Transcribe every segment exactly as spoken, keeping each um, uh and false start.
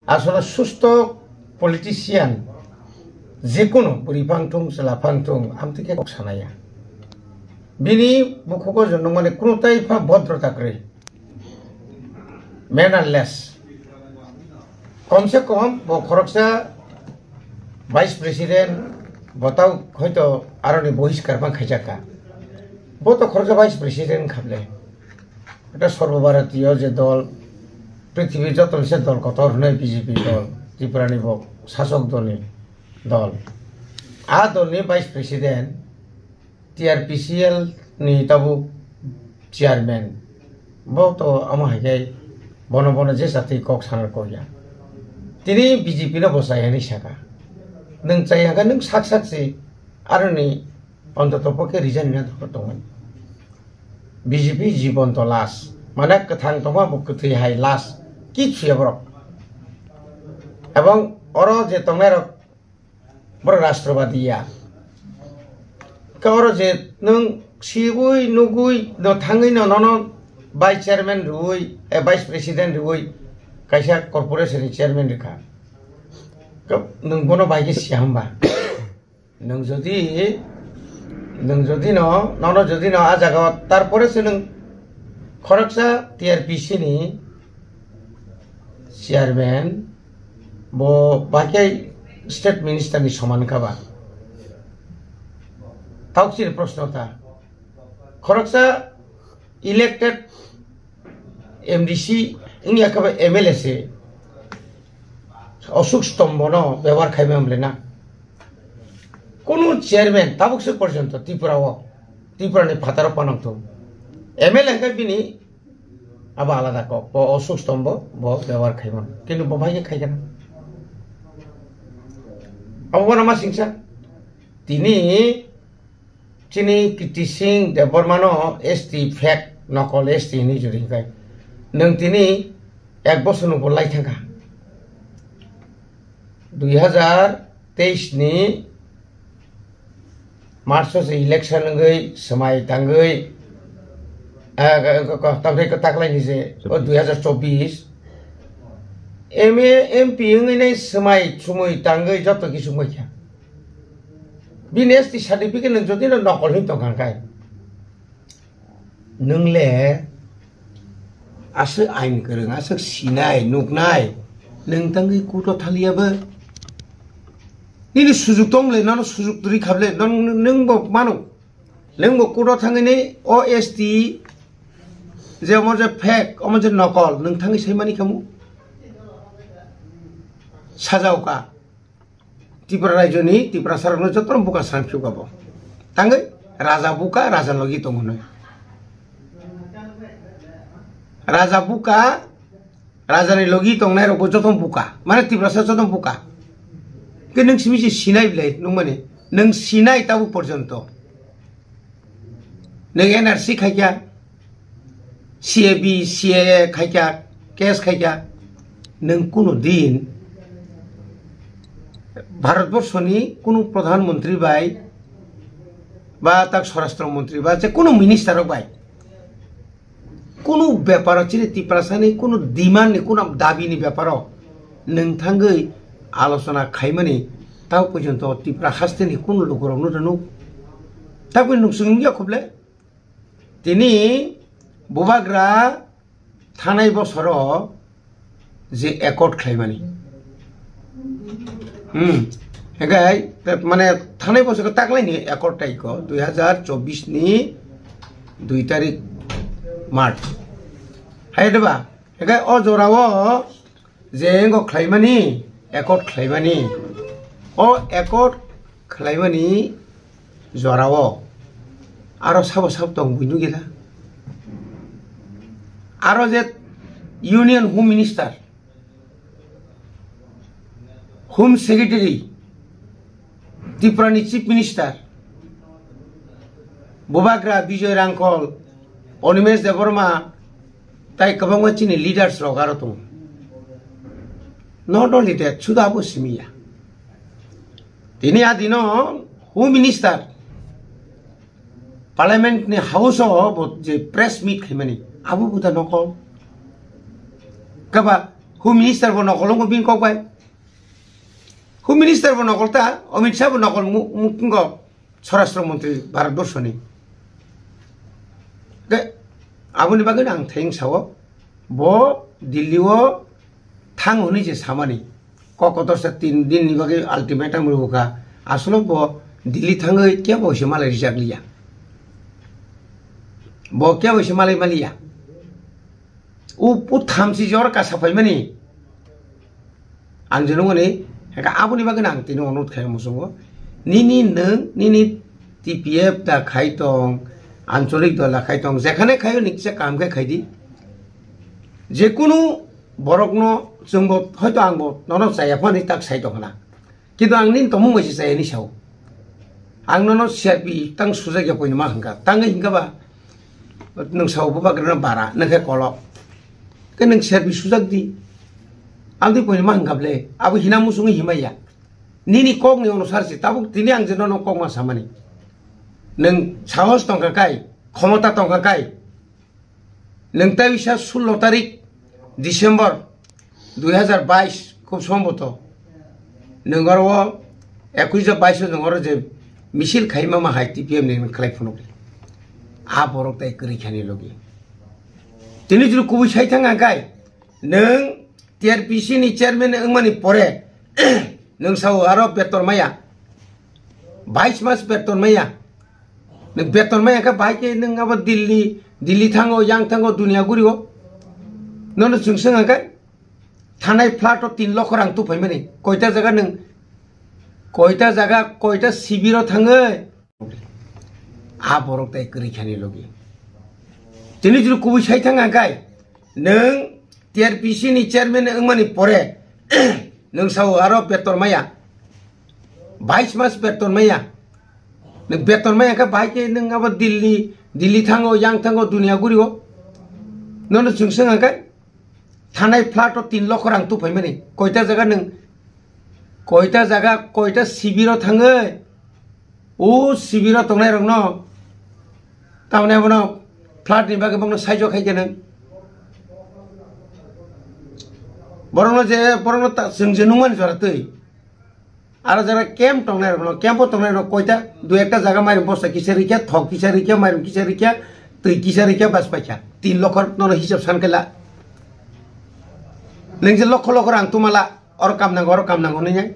Asole susto politician, jekono bwrwi phang thung, chwla phang thung, amtwi khe kok sanaya. Bini bukhugo je nungmani kunutai pha bodrota kwrwi. Mannerless. Komse kom bo khoroksa vice president, bo tau hoito aroni bohiskar ma khaijak kha. Bo to khoroksa vice president khaple. Eta Sarbo Bharatiyo je dol, prithibir joto se dol kotor hwnwi B J P dol, Tripura ni bo sasok dolni dol. A dolni vice president, T R P C L ni tabuk chairman. Bo to amo hai khe bono bono je jati kok sana kok ya. Tini B J P no bo chai hwnwi saka. Nwng chai hwnkhe nwng sak sak se aroni ontoto pokhe resign na tongmani. B J P jibon to last. Mane kwthang tongma bo kwthwi hai last. Kichu ya borok. Ebong oro je tongnai rok borok rashtrabadi ya. Ka oro je nwng sibui nugui no thangwi no nono vice chairman rwui, eh, vice president rwui kaisa corporation ni chairman rwkha. Ka nwng bono bai khe siya hwnba? Nwng jodi, nwng jodi no, nono jodi no a jaga o, tarpore se nwng khoroksa T R P C ni chairman, bo bakhai state minister ni soman kha ba? Tauk chini proshno ta. Khoroksa elected M D C wngya khe ba M L A se Ashok Stombo no bebohar khaima wng le na. Kunu chairman tabuk se porjonto Tripura o, Tripura ni phataro panang thung. M L A wngkha bini abo alada kok, bo Ashok Stombo bo bebohar khaima. Kintu bo bai khe khai kana? Abo bono ma singsa. Tini chini Kirti Singh Debbarma no S T fake nokol S T hinwi juri hinkai. Nwng tini ek bosor nungbo lai thangkha. Dui hazar teis ni March o se election wngwi swmai tangwi, ah, tamthai kwtaklai ni se o dui hazar chobbish M A M P wngwi nai swmai sumui tangwi joto kisu wngkha. Bini S T certificate nwng jodi no nokol hin tongkha khe, nwng le aswk ain kwrwng, aswk sinai, nuknai, nwng tangwi kuto thaliya bo. Nini sujuk tong le, nono sujuk twi khable, nwng, nwng bo mano. Nwng bo kuto thangwi ni o S T je omo je fake, omo je nokol, nwng thangwi sai mani khamu? Sajao ka. Tripura rajyoni Tiprasarokno jotono buka srang phiuka bo. Tangwi raja buka, raja logi tongo hwnwi. Raja buka, rajani logi tongnai rokbo jotono buka. Mane Tiprasa jotono buka. Ke nwng simi se sinai bilai nungmani. Nwng sinai tabuk porjonto. Nwng N R C khaikya, C A B, C A A khaikya, case khaikya, nwng kunu din Bharatborsoni kunu Pradhan Mantri bai ba tak Swarashtra Mantri ba je kunu minister rok bai kunu beparo chini Tiprasani kunu demand ni kunu dabi ni beparo nwng thangwi alochona khaimani tao porjonto Tipra hasteni kunu lukurokno rwnuk. Tabuk nwng swngya khuble? Tini bubagra thanai bosoro je accord khlaimani. Hmm. Hinkhe mane thanai bosoro taklaini accord taiko dui hazar chobbish ni dui tarik March. Hai de ba? Hinkhe o jorao je engo khlaimani, accord khlaimani, o accord khlaimani jorao aro sabo sabo tong buino gila. Aro je Union Home Minister, Home Secretary, Tripura ni Chief Minister, Bubagra Bijoy Rangkhol, Animesh Debbarma, tai kwbangma chini leaders rok aro tongo. Not only that, suda abo simiya. Tini adino Home Minister, Parliament ni House o bo je press meet khaimani, abo buda nokol. Kaba Home Minister bo nokol wngkha bini kok bai. Home Minister bo nokol ta, Amit Shah bo nokol mu-, mu-, wngkha Swarashtra Mantri Bharat Borshoni. Ke, aboni bagwi ang theng sao, bo Delhi o thang hwnwi je samani. Kok kotor sa tin din ni bagwi ultimatum rwkha. Aswk bo Delhi thangwi kebo se malai rijak liya. Bo kebo se malai maliya. U, u thamchi jor kasa phaimani. Ang je nungani, heka aboni bagwi ang tini onut khai musungo. Nini nwng, nini T P F da khai tong, ancholik dol da khai tong, jekhane khayo nikcha kam khe khai di. Jekunu borokno chwngbo hoito angbo nono chaya phani tak sai tong khna. Kintu ang nini tongmung bai se chaya ni sao. Ang nono C R P tang sujak ya poino ma hwnka. Tangwi hwnka ba nwng sao bubagrano bara, nwng khe kolok. Khe nwng C R P sujak di. Ang twi poino ma hwnka ble. Abo hina musungwi himai ya. Nini kok ni onusar se. Tabuk tini ang je nono kok ma samani. Nwng sahos tongkha kai, khomota tongkha kai. Nwng tai wisa sullo tarik December dui hazar bais, khub somboto. Nwng oro o ekush bais o nwng oro je misil khaima ma hai T P F ni nwng khlai phunuk. A borok tai kwrwi khani logi. Tini juru kubui sai thang ang kai, nwng T R P C ni chairman wngmani pore, nwng sao aro betor maya. Bais mas betor maya. Nwng betor maya khe bahai khe nwng abo Delhi, Delhi thango, yang thango, dunia guri o. Nono chwng swng ang khe, thanai flat o tin lokho rang tuphai mani. Koita jaga nwng, koita jaga, koita sibiro thangwi. A borok tai kwrwi khani logi. Tini juru kubui sai thang ang kai, nwng T R P C ni chairman wngmani pore, nwng sao aro betor maya. Bais mas betor maya. Nwng betor maya khe bahai khe nwng abo Delhi, Delhi thango, yang thango, dunia guri o. Nono chwng swng ang kai, thanai flat o tin lokho rang tuphai mani. Koita jaga nwng, koita jaga, koita sibiro thangwi, o sibiro tongnai rokno, tamni abono flat ni bagwi bokno saijo khai khe nwng. Borokno je, borokno ta, chwng je nungmani jora twi. Aro jora camp tongnai rokno, camp o tongnai rok koita, dui ekta jaga mairum bosta kisa rikya, thok kisa rikya, mairum kisa rikya, twi kisa rikya, bas paikha. Tin lokho nono hisab san khe la. Nwng je lokho lokho rang tumala, oro kam nango, oro kam nango nini.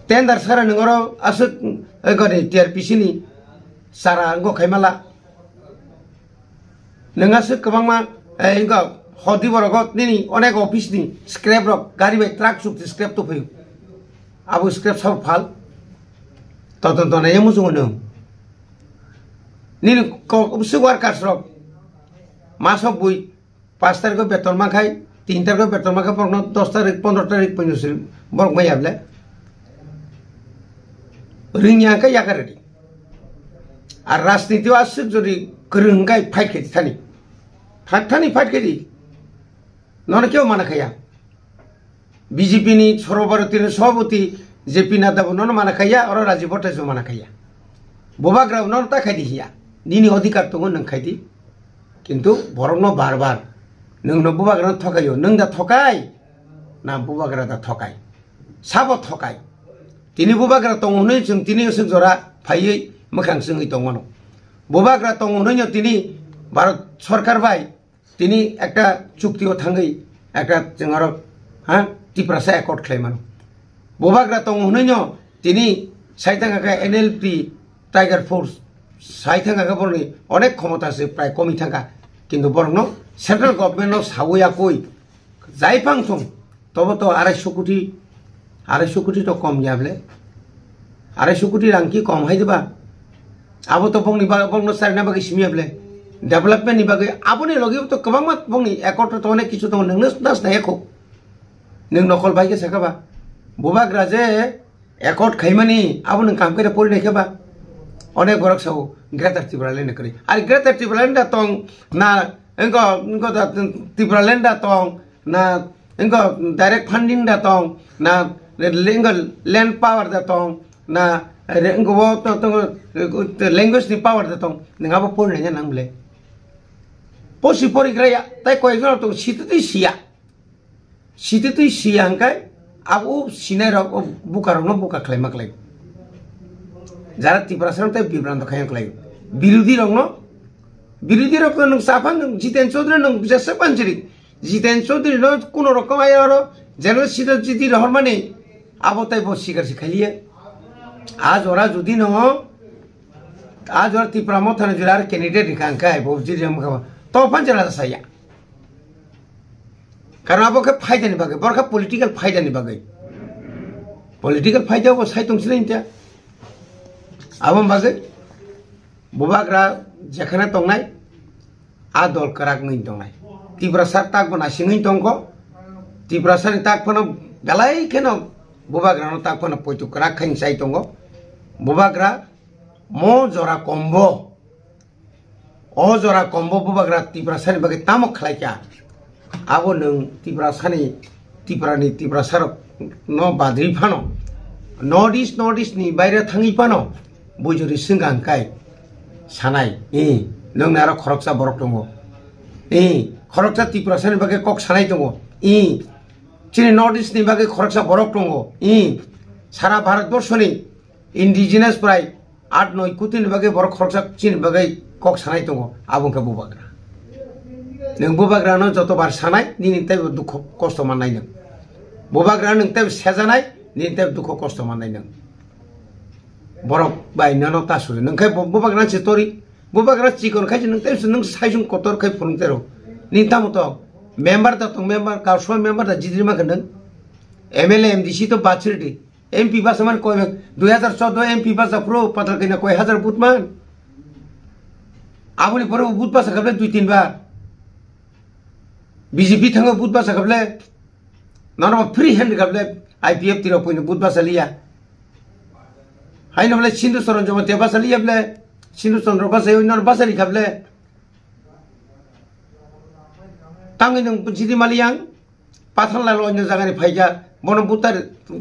Tender sara nwng oro aswk, eh, gori T R P C ni sara wngkha khaimala. Nwng aswk kwbangma, eh, wngkha hodi borok nini onek office ni scrap rok gari bai truck chukti scrap tuphaio. Abo scrap sabo phal. Todonto naiya muchungo nwng. Nini kok, workers rok. Maso bui. Pash tarikh o beton mankhai, tin tarikh o beton mankhai, borokno dos tarikh, pondro tarikh poino se borok maya ble. Ringya khe yakar di. Ar rajniti o aswk jodi kwrwng hwnkhe fight khe di thani. Thani fight khe di. Nono kebo mana khaya. B J P ni Sarvabharatiya ni Sabhapati J P Nadda bo nono mana khaiya, oro Rajiv Bhattacharya mana khaiya. Bubagra bo nono ta khai di hiya. Nini odhikar tongo nwng khai di. Kintu borokno bar bar nwng no bubagra no thokaio, nwng da thokai, na bubagra da thokai, sabo thokai. Tini bubagra tongo hwnwi chwng tini aswk jora phaiwi mwkhang chwngwi tongmano. Bubagra tongo hwnwi no tini Bharat Sarkar bai tini ekta chukti o thangwi ekta chwng aro, ha, Tiprasa accord khlai mano. Bubagra tongo hwnwi no tini sai thangkha khe N L P Tiger Force, sai thangkha khe borokni onek khomota se prai komwi thangkha. Kintu borokno central government no sawi yakwi jai phang thung, tobo to arai sukoti, arai sukoti to kom ya ble. Arai sukoti rang ki kom hai diba? Abo to bongni ba-, bongno charina bagwi simi ya ble. Development ni bagwi aboni logi to kwbangma bongni accord to onek kichu tongo, nwngno das na ekho. Nwng nokol bai khe sakha ba? Bubagra je accord khaimani abo nwng kam khe pori nai khe ba? Onek borok sao Greater Tipraland ni kwrwi. Ari Greater Tipraland da tong na, wngkha, wngkha da Tipraland da tong na, wngkha direct funding da tong na, wngkha land power da tong na, wngkha bo to, to, language ni power da tong, nwng abo pori nai nang ble. Posi pori gra ya, tai koi gra tong sitwi siya. Sititwi siya hwnkhe abo sinai rok o buka rokno buka khlaima khlai. Jara Tiprasa rok tei bibranto khaina khlai. Birodhi rokno, birodhi rokno nwng saphang nwng Jiten Chaudhary nwng jesa panjri. Jiten Chaudhary no kuno rokom ayo oro general seat o jiti rohormani abo tai bo sikar si khaliya. A jora jodi no, a jora Tipra Motha ni jora ar candidate rikha hwnkhe bo jiri rok to panjra saya. Karon abo khe phaidani bagwi, borokha political phaidani bagwi. Political phaida bo sai tong sinai ta. Abo bagwi bubagra jekhana tongnai, a dol kwrak wngwi tongnai. Tiprasa tak bo nasingwi tongkho. Tiprasani tak phano belai kheno bubagrano tak phano poito kwrak khaini chai tongo. Bubagra mo jora kombo. O jora kombo bubagra Tiprasani bagwi tamo khlaikha? Abo nwng Tiprasani, Tiprani, Tiprasarok no badri phano, North East, North East ni baire thangwi phano, bujuri swngkha hwnkhe sanai, i, nwng naro khoroksa borok tongo, i, khoroksa Tiprasani bagwi kok sanai tongo, i, chini North East ni bagwi khoroksa borok tongo, i, sara Bharat borso ni indigenous prai aat noi kuti ni bagwi borok khoroksa chini bagwi kok sanai tongo, abo wngkha bubagra. Nwng bubagrano jotobar sanai, nini teibo dukho kosto mannai nwng. Bubagra nwng teibo sejanai, nini teibo dukho kosto mannai nwng. Borok bai nono ta suri. Nwng khe bu-, bubagra se tori, bubagra chikon khai se nwng teibo se nwng saisung kotor khai phunuk tero. Nini tamo to member da tong member, council member da jidiri ma khe nwng. M L A, M D C to bachiri di. M P basa man koi bag, dui hazar choudo M P basa pro patal kaina koi hazar vote man. Aboni pore vote basa kable dui tin bar. B J P thango vote basa kable. Nono free hand kable I P F T rok poino vote basa liya. Haino bole Sindhu Charan Jamatia basa liya bole. Sindhu Chandra basa yoi nono basa li kable. Tangwi nung jidi maliyang. Pathan lalo onyo jagani phaikha, bono butar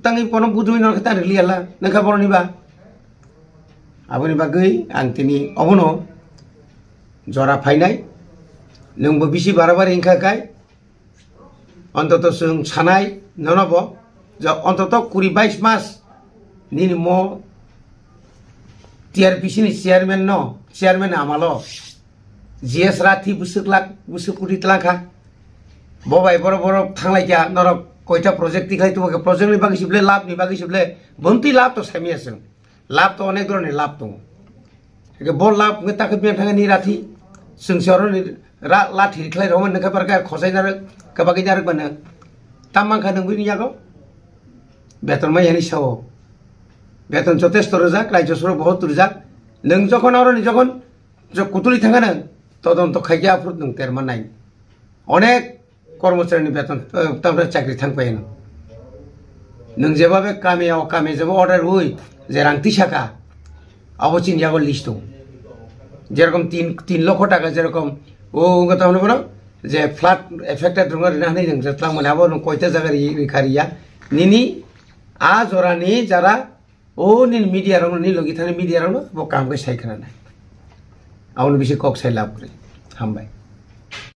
tangwi bono budui no khe ta riliya la, nangkha boroni ba. Aboni bagwi ang tini obono jora phainai, nwngbo bisi barabari wngkha kai, ontoto chwng sanai nono bo, je ontoto kuri bais mas nini mo T R P C ni chairman no, chairman amalo G S Rathi bwswk lak, bwswk kuri tlangkha. Bo bai borok, borok thanglai kha, norok koita project tikhlai tumo khe, project ni bagwi sible, lab ni bagwi sible, bontwi lab to saimya chwng. Lab to onek dhoroni lab tongo. Eke bo lab nge takhe biya thangani Rathi, chwng se oroni ra-, lathi khlai rokma nangkha barkha khosai narwk, kabagwi narwk mano. Tam mankha nwng bini yago? Beton mai yani sao. Beton jotesto rwjak, rajyo soro bohot rwjak. Nwng jokhon oroni jokhon jo kutuli thangkha nwng, todonto khaikhe aphuru nwng terma nai. Onek kormochari ni beton, eh, tamra chakri thang pai nwng. Nwng jebabe kami o kami jeba order hui je rang tisaka. Abo chini yago list tongo. Jerokom tin, tin lokho taka jerokom o wngkha tamni bono je flood affected rwngna rina hwnwi nwng je twlang mani abo nwng koita jaga ri-, rikha riya. Nini a jorani jara o nini media rokno, nini logi thani media rokno bo kaham khe sai khna nai. Aboni bisi kok sai lab kwrwi. Hambai.